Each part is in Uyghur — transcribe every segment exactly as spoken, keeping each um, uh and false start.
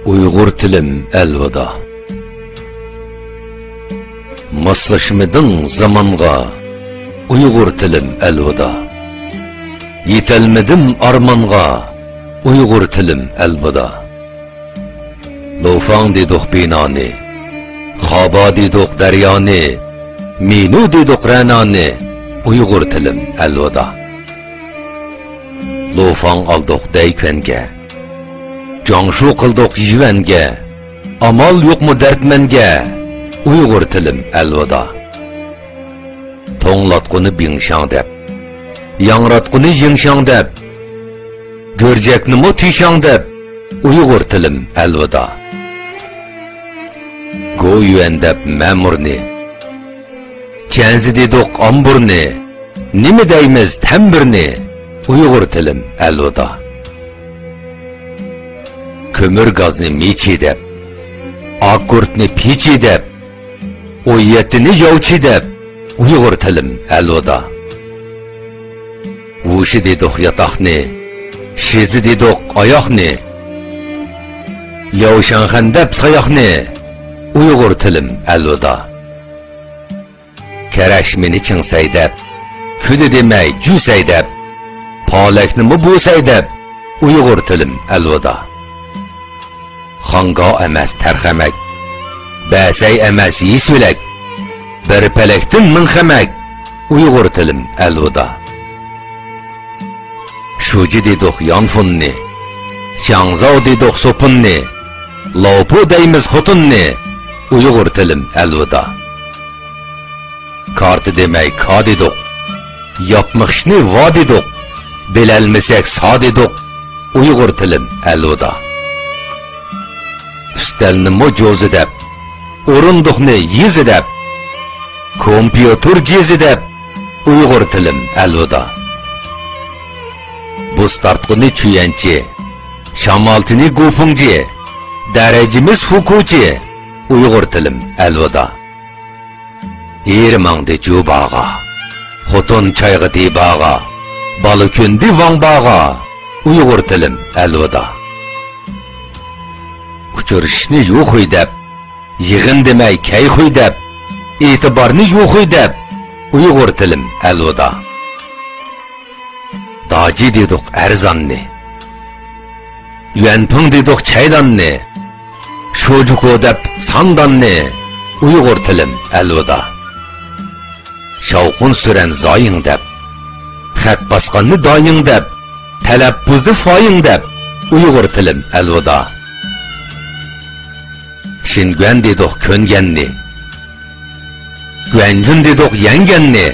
ئۇيغۇر تىلىم ئەلۋىدا. ماسلاشمىدىڭ زامانغا، ئۇيغۇر تىلىم ئەلۋىدا. يېتەلمىدىم ئارمانغا، ئۇيغۇر تىلىم ئەلۋىدا. لوفاڭ دېدۇق بىنانى، خابا دېدۇق دەريانى، مىنۇ دېدۇق رەنانى، ئۇيغۇر تىلىم ئەلۋىدا. لوفاڭ ئالدۇق دەيكۈەنگە، جاڭشۇ قىلدۇق يۈەنگە، ئامال يوقمۇ دەردمەنگە، ئۇيغۇر تىلىم ئەلۋىدا. توڭلاتقۇنى بىڭشاڭ دەپ، ياڭراتقۇنى يىڭشاڭ دەپ، گۆرجەكنىمۇ تىشاڭ دەپ، ئۇيغۇر تىلىم ئەلۋىدا. گويۈەن دەپ مەمۇرنى، چەنزى دېدۇق ئامبۇرنى، نېمە دەيمىز تەمبۇرنى، ئۇيغۇر تىلىم ئەلۋىدا. كۆمۈر گازنى مىچى دەپ، ئاككوردنى پىچى دەپ، ئون يەتتىنى ياۋچى دەپ، ئۇيغۇر تىلىم ئەلۋىدا. ۋۇشى دېدۇق ياتاقنى، شىزى دېدۇق ئاياقنى، ياۋشاڭخەن دەپ ساياقنى، ئۇيغۇر تىلىم ئەلۋىدا. كەرەشمىنى چىڭسەي دەپ، كۈدە دېمەي جۈسەي دەپ، پالەكنىمۇ بۇسەي دەپ، ئۇيغۇر تىلىم ئەلۋىدا. خاڭگاۋ ئەمەس تەرخەمەك، بەسەي ئەمەس يېسۈلەك، بىر پەلەكتىن مىڭ خەمەك، ئۇيغۇر تىلىم ئەلۋىدا. شۇجى دېدۇق يانفوننى، شياڭزاۋ دېدۇق سوپۇننى، لاۋپۇ دەيمىز خوتۇننى، ئۇيغۇر تىلىم ئەلۋىدا. كارتا دېمەي كا دېدۇق، ياپمىقىشنى ۋا دېدۇق، بىلەلمىسەك سا دېدۇق، ئۇيغۇر تىلىم ئەلۋىدا. ئۈستەلنىمۇ جوزى دەپ، ئورۇندۇقنى يېزى دەپ، كومپيۇتېر جېزى دەپ، ئۇيغۇر تىلىم ئەلۋىدا. بۇس تارتقۇنى چۈيەنچى، شامالتىنى گۇفۇڭجى، دەرەجىمىز فۇكۇچى، ئۇيغۇر تىلىم ئەلۋىدا. ئېرى ماڭدى جۇباغا، خوتۇن چايغىدى باغا، بالا كۆندى ۋاڭباغا، ئۇيغۇر تىلىم ئەلۋىدا. ئۇچرىشىشنى يۇخۇي دەپ، يىغىن دېمەي كەيخۇي دەپ، ئېتىبارنى يۇخۇي دەپ، ئۇيغۇر تىلىم ئەلۋىدا. داجى دېدۇق ئەرزاننى، يۈەنپىڭ دېدۇق چەيداننى، شوجۇكو دەپ سانداننى، ئۇيغۇر تىلىم ئەلۋىدا. شاۋقۇن سۈرەن زايىڭ دەپ، خەت باسقاننى دايىڭ دەپ، تەلەپپۇزى فايىڭ دەپ، ئۇيغۇر تىلىم ئەلۋىدا. شىنگۈەن دېدۇق كۆنگەننى، گۇەنجۇن دېدۇق يەڭگەننى،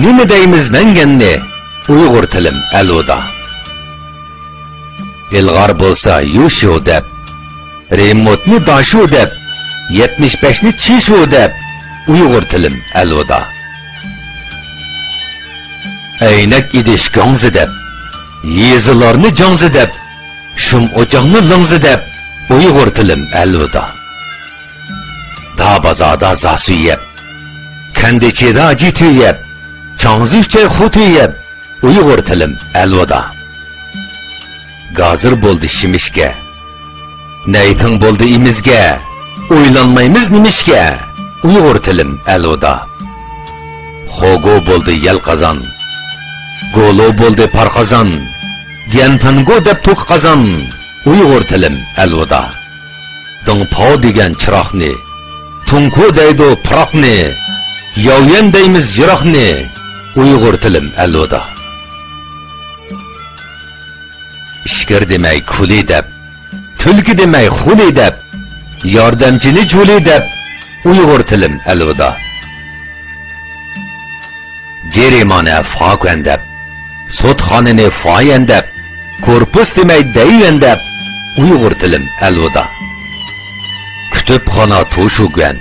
نېمە دەيمىز مەڭگەننى، ئۇيغۇر تىلىم ئەلۋىدا. ئىلغار بولسا يۇشۇ دەپ، رېمونتنى داشۇ دەپ، يەتمىش بەشنى چىشۇ دەپ، ئۇيغۇر تىلىم ئەلۋىدا. ئەينەك ئىدىش گاڭزى دەپ، يېزىلارنى جاڭزى دەپ، شۇم ئوچاقنى لىڭزى دەپ، ئۇيغۇر تىلىم ئەلۋىدا. دا بازاردا زاسۈي يەپ، كەندىچىدا جىتۈ يەپ، چاڭزى ئۈچەي خۇتۈ يەپ، ئۇيغۇر تىلىم ئەلۋىدا. گازىر بولدى شىمىشكە، نەيپىڭ بولدى ئىمىزگە، ئويلانمايمىز نېمىشكە، ئۇيغۇر تىلىم ئەلۋىدا. خوگو بولدى يەل قازان، گولو بولدى پار قازان، گيەنپەنگو دەپ توك قازان، ئۇيغۇر تىلىم ئەلۋىدا. دىڭپاۋ دېگەن چىراغنى، تۇڭكۇ دەيدۇ پىراقنى، ياۋيەن دەيمىز يىراقنى، ئۇيغۇر تىلىم ئەلۋىدا. ئىچكىرى دېمەي كۇلى دەپ، تۈلكە دېمەي خۇلى دەپ، ياردەمچىنى جۇلى دەپ، ئۇيغۇر تىلىم ئەلۋىدا. جېرىمانە فاكۈەن دەپ، سوتخانىنى فايەن دەپ، كورپۇس دېمەي دەيۋەن دەپ، ئۇيغۇر تىلىم ئەلۋىدا. كۇتۇپخانا توشۇگۈەن،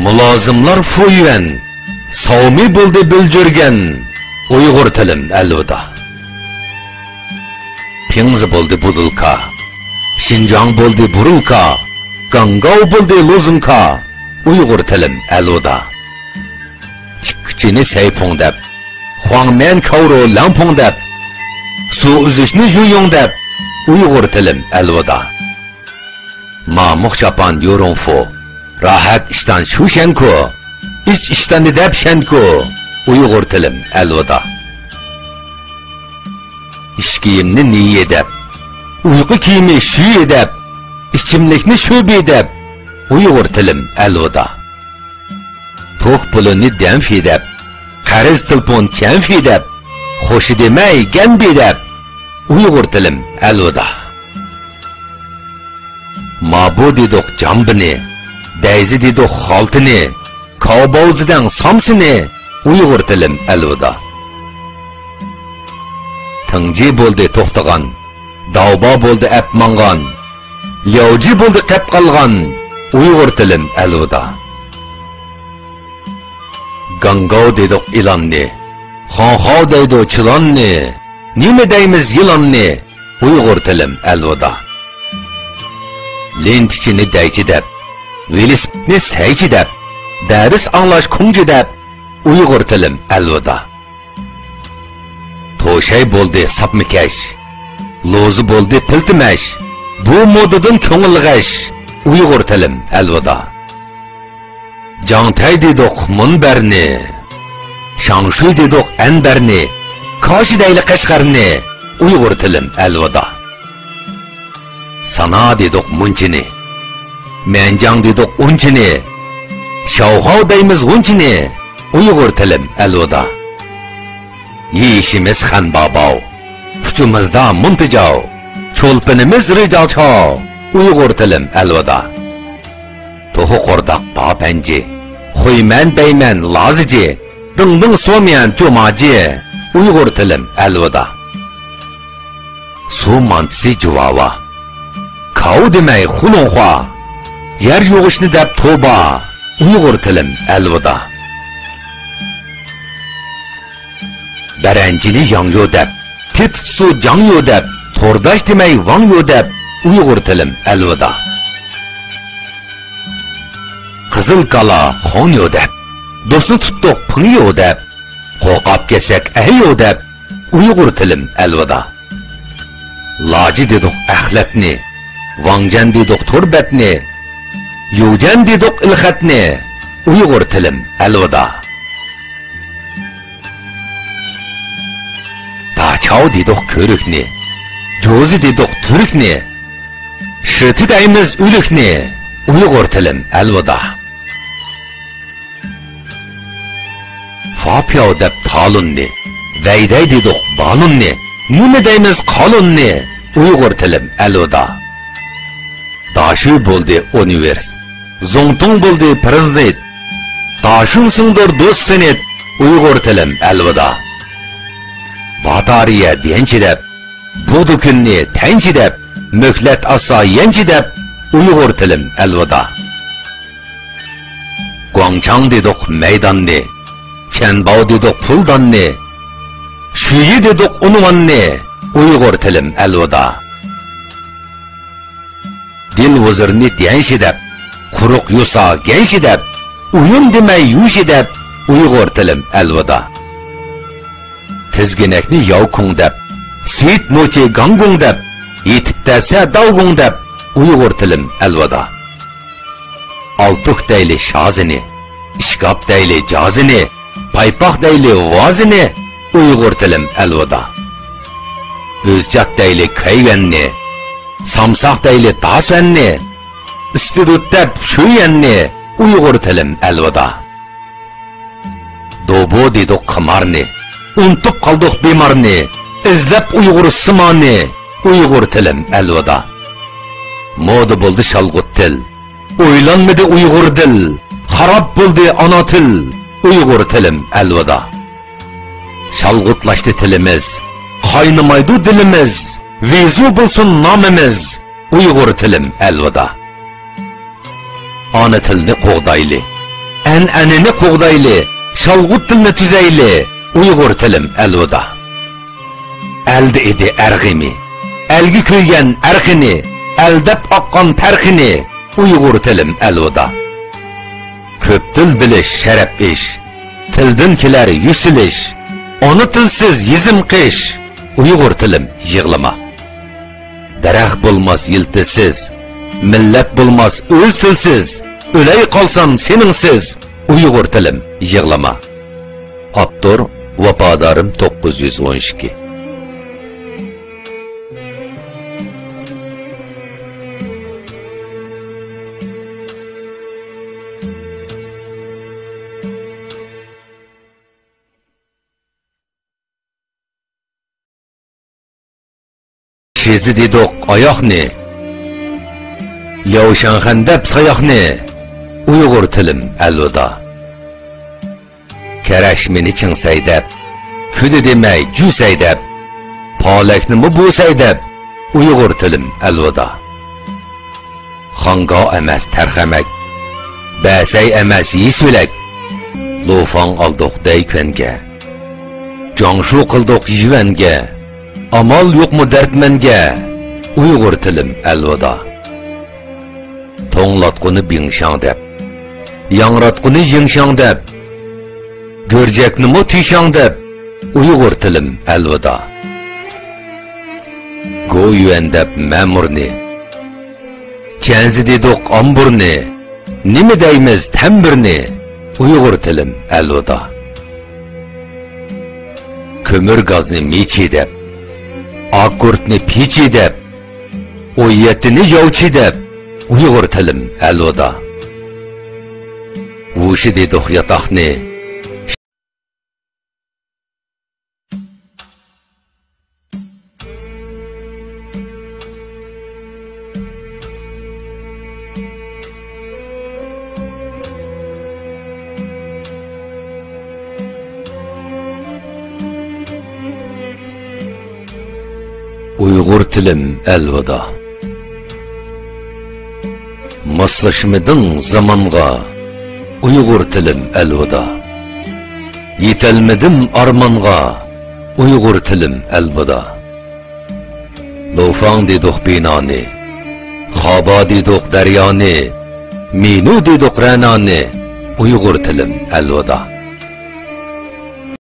مۇلازىملار فۇيۈەن، ساۋمى بولدى بىلجۈرگەن، ئۇيغۇر تىلىم ئەلۋىدا. پىڭزى بولدى بۇدۇلكا، شىنجاڭ بولدى بۇرۇلكا، گاڭگاۋ بولدى لوزۇنكا، ئۇيغۇر تىلىم ئەلۋىدا. چىققۇچىنى سەيپۇڭ دەپ، خۇاڭميەن كاۋرۇ لەڭپۇڭ دەپ، سۇ ئۈزۈشنى يۇيۇڭ دەپ، ئۇيغۇر تىلىم ئەلۋىدا. مامۇق شاپان يورۇڭفۇ، راھەت ئىشتان شۇشەنكۇ، ئىچ ئىشتاننى دەپ شەنكۇ، ئۇيغۇر تىلىم ئەلۋىدا. ئىش كىيىمنى نىيە دەپ، ئۇيقۇ كىيىمى شۈيە دەپ، ئىچىملىكنى شۈبى دەپ، ئۇيغۇر تىلىم ئەلۋىدا. توك پۇلىنى دەنفى دەپ، قەرز تېلېفون چەنفى دەپ، خوشى دېمەي گەنبى دەپ، ئۇيغۇر تىلىم ئەلۋىدا. مابۇ دېدۇق جامبىنى، دەيزى دېدۇق خالتىنى، كاۋباۋزىدەڭ سامسىنى، ئۇيغۇر تىلىم ئەلۋىدا. تىڭجى بولدى توختىغان، داۋبا بولدى ئەپ ماڭغان، لياۋجى بولدى قەپ قالغان، ئۇيغۇر تىلىم ئەلۋىدا. گاڭگاۋ دېدۇق ئىلاننى، خاڭخاۋ دەيدۇ چىلاننى، نېمە دەيمىز يىلاننى، ئۇيغۇر تىلىم ئەلۋىدا. لېنتىچىنى دەيچى دەپ، ۋېلىسىپىتنى سەيچى دەپ، دەرس ئاڭلاش كۇڭجى دەپ، ئۇيغۇر تىلىم ئەلۋىدا. توشەي بولدى ساپمىكەش، لوزا بولدى پىلتىمەش، بۇ مودىدىن كۆڭۈل غەش، ئۇيغۇر تىلىم ئەلۋىدا. جاڭتەي دېدۇق مۇنبەرنى، شاڭشۈي دېدۇق ئەنبەرنى، كاشى دەيلى قەشقەرنى، ئۇيغۇر تىلىم ئەلۋىدا. سانا دېدۇق مۇنچىنى، مەنجاڭ دېدۇق ئۇنچىنى، شاۋخاۋ دەيمىز غۇنچىنى، ئۇيغۇر تىلىم ئەلۋىدا. يېيىشىمىز خەنباباۋ، ئۇچىمىزدا مۇنتىجاۋ، چولپىنىمىز رىجاچاۋ، ئۇيغۇر تىلىم ئەلۋىدا. توخۇ قورداق پاپەنجى، خۇيمەن بەيمەن لازىجى، دىڭدىڭ سوميەن چۇماجى، ئۇيغۇر تىلىم ئەلۋىدا. سۇ مانتىسى جۇۋاۋا، كاۋ دېمەي خۇلۇڭخۇا، يەر يۇغۇشنى دەپ توبا، ئۇيغۇر تىلىم ئەلۋىدا. بەرەنجىنى ياڭيو دەپ، تېتىتسۇ جاڭيو دەپ، تورداش دېمەي ۋاڭيو دەپ، ئۇيغۇر تىلىم ئەلۋىدا. قىزىل كالا خۇڭيو دەپ، دوستنى تۇتتۇق پىڭيو دەپ، قورقاپ كەتسەك ئەھيو دەپ، ئۇيغۇر تىلىم ئەلۋىدا. لاجى دېدۇق ئەخلەتنى، ۋاڭجەن دېدۇق تور بەتنى، يۇجەن دېدۇق ئېلخەتنى، ئۇيغۇر تىلىم ئەلۋىدا. داچاۋ دېدۇق كۆرۈكنى، جوزى دېدۇق تۈركنى، شىتى دەيمىز ئۆلۈكنى، ئۇيغۇر تىلىم ئەلۋىدا. فاپياۋ دەپ تالوننى، ۋەيدەي دېدۇق بالوننى، نېمە دەيمىز قالوننى، ئۇيغۇر تىلىم ئەلۋىدا. داشۈ بولدى ئۇنىۋېرس، زۇڭتۇڭ بولدى پرېزىدېنت، داشۈن سىڭدۈر دوست سېنىت، ئۇيغۇر تىلىم ئەلۋىدا. باتارىيە دېيەنچى دەپ، بۇ دۇكىننى تەنچى دەپ، مۆھلەت ئالسا يەنچى دەپ، ئۇيغۇر تىلىم ئەلۋىدا. گۇاڭچاڭ دېدۇق مەيداننى، چەنباۋ دېدۇق پۇلداننى، شۈيى دېدۇق ئۇنۋاننى، ئۇيغۇر تىلىم ئەلۋىدا. دىل ۋۇزۇرنى ديەنشى دەپ، قۇرۇق يۇسا گەنشى دەپ، ئويۇن دېمەي يۇشى دەپ، ئۇيغۇر تىلىم ئەلۋىدا. تىزگىنەكنى ياۋكۇڭ دەپ، سېيىت موچى گاڭگۇڭ دەپ، يېتىپ دەرسە داۋگۇڭ دەپ، ئۇيغۇر تىلىم ئەلۋىدا. ئالتۇك دەيلى شازىنى، ئىشكاپ دەيلى جازىنى، پايپاق دەيلى ۋازىنى، ئۇيغۇر تىلىم ئەلۋىدا. ئۆزجات دەيلى كەيۋەننى، سامساق دەيلى داسۈەننى، ئىستىدۇت دەپ شۆيۈەننى، ئۇيغۇر تىلىم ئەلۋىدا. دوبۇ دېدۇق قىمارنى، ئۇنتۇپ قالدۇق بىمارنى، ئىزدەپ ئۇيغۇر سىمانى، ئۇيغۇر تىلىم ئەلۋىدا. مودا بولدى شالغۇت تىل، ئويلانمىدى ئۇيغۇر دىل، خاراب بولدى ئانا تىل، ئۇيغۇر تىلىم ئەلۋىدا. شالغۇتلاشتى تىلىمىز، قاينىمايدۇ دىلىمىز، ۋېزۇ بولسۇن نامىمىز، ئۇيغۇر تىلىم ئەلۋىدا. ئانا تىلنى قوغدايلى، ئەنئەنىنى قوغدايلى، شالغۇت تىلنى تۈزەيلى، ئۇيغۇر تىلىم ئەلۋىدا. ئەلدە ئىدى ئەرغىمى، ئەلگە كۆيگەن ئەرخىنى، ئەلدەپ ئاققان تەرخىنى، ئۇيغۇر تىلىم ئەلۋىدا. كۆپ تىل بىلىش شەرەپ ئىش، تىلدىن كېلەر يۈسۈلۈش، ئانا تىلسىز يېزىم قىش، ئۇيغۇر تىلىم يىغلىما. دەرەخ بولماس يىلتىزسىز، مىللەت بولماس ئۆز تىلسىز، ئۆلەي قالسام سېنىڭسىز، ئۇيغۇر تىلىم، يىغلىما. ئاپتور: ۋاپادارىم توققۇز يۈز ئون ئىككى. شىزى دېدۇق ئاياغنى، ياۋشاڭخەن دەپ ساياقنى، ئۇيغۇر تىلىم ئەلۋىدا. كەرەش مېنى چىڭسەي دەپ، كۈدە دېمەي جۈسەي دەپ، پالەكنىمۇ بۇسەي دەپ، ئۇيغۇر تىلىم ئەلۋىدا. خاڭگا ئەمەس تەرخەمەك، بەسەي ئەمەس يېسۈلەك، لوفاڭ ئالدۇق دەيكۈەنگە، جاڭشۇ قىلدۇق يۈەنگە، ئامال يوقمۇ دەردمەنگە، ئۇيغۇر تىلىم ئەلۋىدا. توڭلاتقۇنى بىڭشاڭ دەپ، ياڭراتقۇنى يىڭشاڭ دەپ، گۆرجەكنىمۇ تىشاڭ دەپ، ئۇيغۇر تىلىم ئەلۋىدا. گويۈەن دەپ مەمۇرنى، چەنزى دېدۇق ئامبۇرنى، نېمە دەيمىز تەمبىرنى، ئۇيغۇر تىلىم ئەلۋىدا. كۆمۈر گازنى مىچى دەپ، ئاككوردنى پىچى دەپ، ئون يەتتىنى ياۋچى دەپ، ئۇيغۇر تىلىم ئەلۋىدا. ۋۇشى دېدۇق ياتاقنى. ئۇيغۇر تىلىم ئەلۋىدا. ماسلاشمىدىڭ زامانغا، ئۇيغۇر تىلىم ئەلۋىدا. يېتەلمىدىم ئارمانغا، ئۇيغۇر تىلىم ئەلۋىدا. لوفاڭ دېدۇق بىنانى، خابا دېدۇق دەريانى، مىنۇ دېدۇق رەنانى، ئۇيغۇر تىلىم ئەلۋىدا.